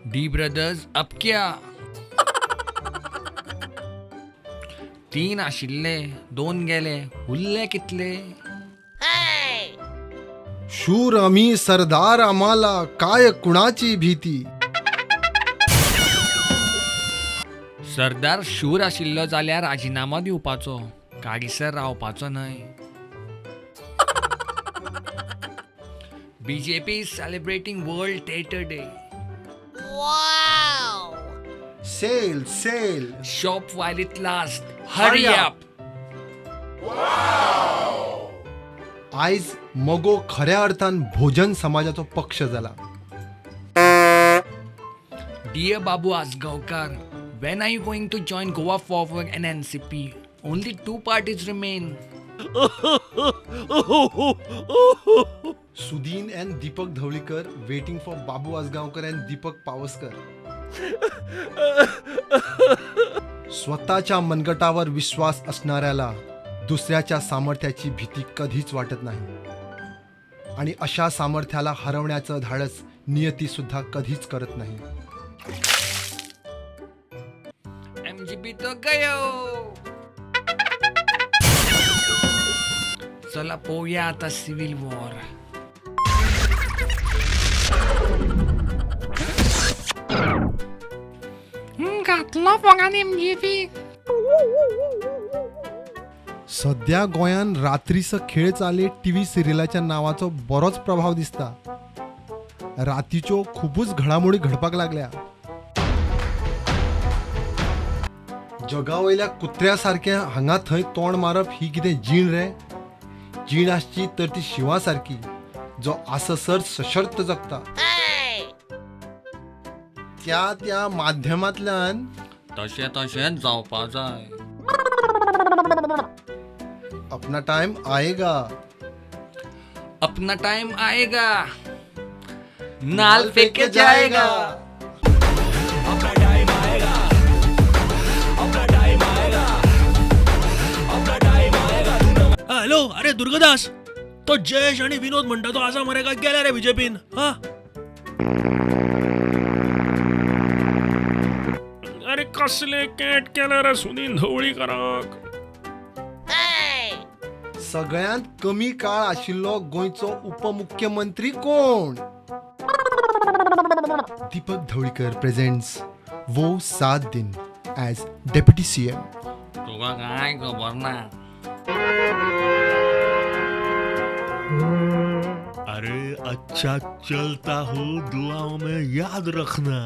D brothers अब क्या? 3 आशिल्ले, 2 गेले, उरले कितले? शूर आम्ही सरदार, आम्हाला काय कुणाची भीती. सरदार शूर आशिल्लो जाल्यार राजिनामो दिवपाचो, काडीसर रावपाचो न्हय. BJP is celebrating World Theatre Day. Sale sale. Shop while it lasts. Hurry up. आयज मगो खऱ्या अर्थान भोजन समाजाचो पक्ष जाला. Dear Babu Asgaonkar, when are you going to join Goa Forward and NCP? Only 2 parties remain. Sudin and Deepak Dhavalikar waiting for Babu Ajgaonkar and Deepak Pawaskar. स्वतःच्या मनगटावर विश्वास असणाऱ्याला दुसऱ्याच्या सामर्थ्याची भीती कधीच वाटत नाही, आणि अशा सामर्थ्याला हरवण्याचं धाडस नियतीसुद्धा कधीच करत नाही. MGP तो गयो. चला पोया आता सिव्हिल वॉर. घातलो फोगान MGP. सध्या गोंयान रात्रीचो खेळ चाले टीव्ही सिरियलाच्या नावाचो बरोच प्रभाव दिसता. रातीच्यो खुबूच घडामोडी घडपाक लागल्या. जगा वयल्या कुत्र्या सारकें हांगा थंय तोंड मारप ही कितें जीण रे? जीण आसची तर ती शिंवा सारकी, जो आससर सशर्त जगता. त्या त्या माध्यमांतल्यान तशें तशेंच जावपा जाय. अपना टाइम आएगा. अपना टाइम आएगा, नाल फेंके जाएगा. हॅलो, अरे दुर्गदास, तो जयेश आणि विनोद म्हणटा तो आसा मरे काय गेला रे बीजेपीन? हा, अरे कसले कॅट केला रे सुनील ढवळीकराक. सगळ्यांत कमी काळ आशिल्लो गोंयचो उपमुख्यमंत्री कोण? दीपक ढवळीकर प्रेझेंट्स वो 7 दिन ॲज डेप्युटी सीएम. तुका काय खबर ना. अरे अच्छा चलता हूँ, दुआओं में याद रखना.